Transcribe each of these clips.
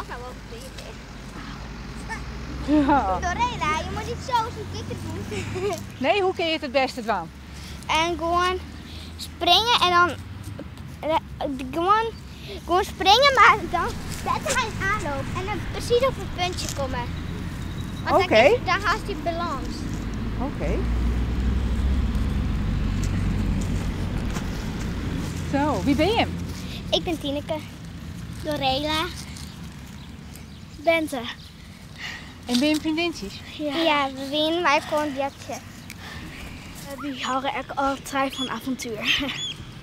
toch nou wel beter. Ja. Lorena, je moet niet zo als een kikker doen. Nee, hoe kun je het het beste dwaan? En gewoon springen en dan gewoon, gewoon springen, maar dan beter hij aanloop. En dan precies op het puntje komen. Want Oké. dan, dan haast hij balans. Oké. Zo, wie ben je? Ik ben Tineke. Lorela. Bente. En ben je vriendinnetjes? Ja. Ja, we winnen, maar gewoon jetje. We houden echt altijd van avontuur.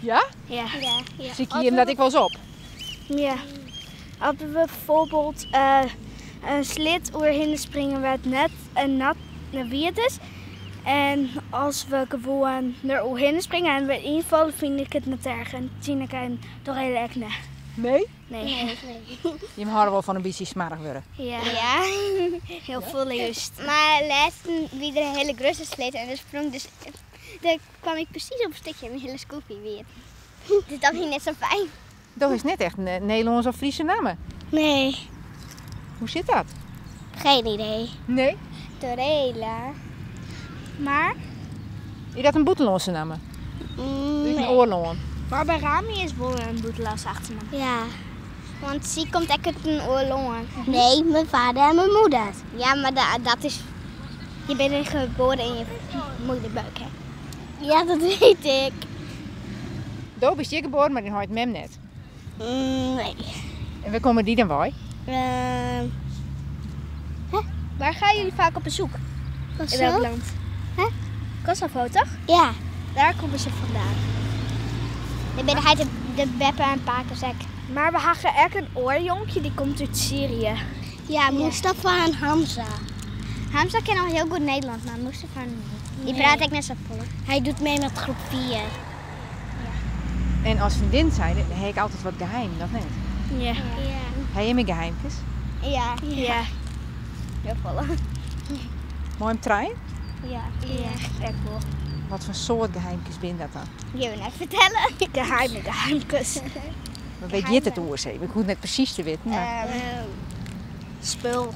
Ja? Ja. Ja. ja. Zie ik hier omdat ik wel eens op? Ja. Als we bijvoorbeeld een slit oorheen springen waar het net en nat naar wie het is. En als we gewoon er oorheen springen en we invallen, vind ik het net erg. En Tineke en Dorele echt nee. Nee? Nee. Nee. Je houden wel van een beetje smarig worden. Ja. Ja. Heel veel juist. Maar laatst weer een hele grote slit en er sprong dus. Daar kwam ik precies op een stukje in mijn hele scoopie weer. Dus dat ging net zo fijn. Dat is net echt een Nederlands of Friese namen. Nee. Hoe zit dat? Geen idee. Nee. Torela. Maar, Is dat een Boetelandse naam? Mm, Is een oorlog. maar bij Rami is Bolle een Boetelas achternaam. Ja. Want ze komt echt uit een oorlog. Nee, mijn vader en mijn moeder. Ja, maar dat is... Je bent geboren in je moederbuik, hè? Ja, dat weet ik. Doop is hier geboren, maar die hoort mem net. Nee. En waar komen die dan bij? Waar gaan jullie vaak op bezoek? In welk land? Hè? Kosovo, toch? Ja. Daar komen ze vandaan. Dan ben hij de beppe en pakerzek. Maar we hadden echt een oorjonkje, die komt uit Syrië. Ja, Mustafa en Hamza. Hamza kent al heel goed Nederlands, maar Mustafa niet. Die praat ik net zo vol. Hij doet mee met groep 4. En als vriendin zijn, dan heb ik altijd wat geheim, dat net. Ja. Ja. Heb je mijn geheimpjes? Ja. Ja. Heel vol. Mooi een trein? Ja. Ja. Echt wel. Wat voor soort geheimpjes ben dat dan? Die we net vertellen. Geheime geheimkes. Maar weet je het oor Ik hoef het net precies te weten. Maar... Spul.